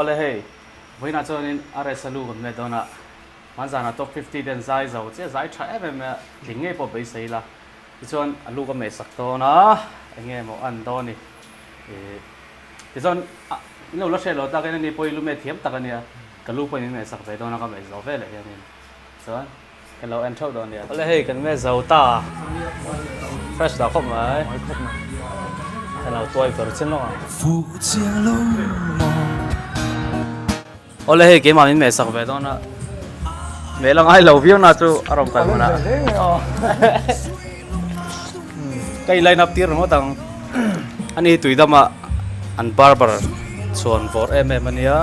Awle hei, vawiinah chuanin RS a lu kan met dawn a, hmanzanah top 50 te an zai zo chiah, zai tha em em mai a, tling ngei pawh beisei ila, tichuan a lu ka meh sak dawn a, eng nge maw an dawn ni, ih tichuan in lo la hriat loh takin ani pawh i lu meh thiam tak a nia, ka lu pawhin min meh sak ve dawn a ka meh zawh veleh hianin chuan Kan lo en theuh dawn nia. Awle hei kan me zo ta. Fresh dah khawp mai. Kan lo tuai ver chin lawk ang. Awle hei keimah min meh sak ve dawn a. Meh la ngai lo viau na chu a rawn kal hmun a. Ka in line up tir ringawt ang. Ani tuidama an barber chhuan vawr em em a nia.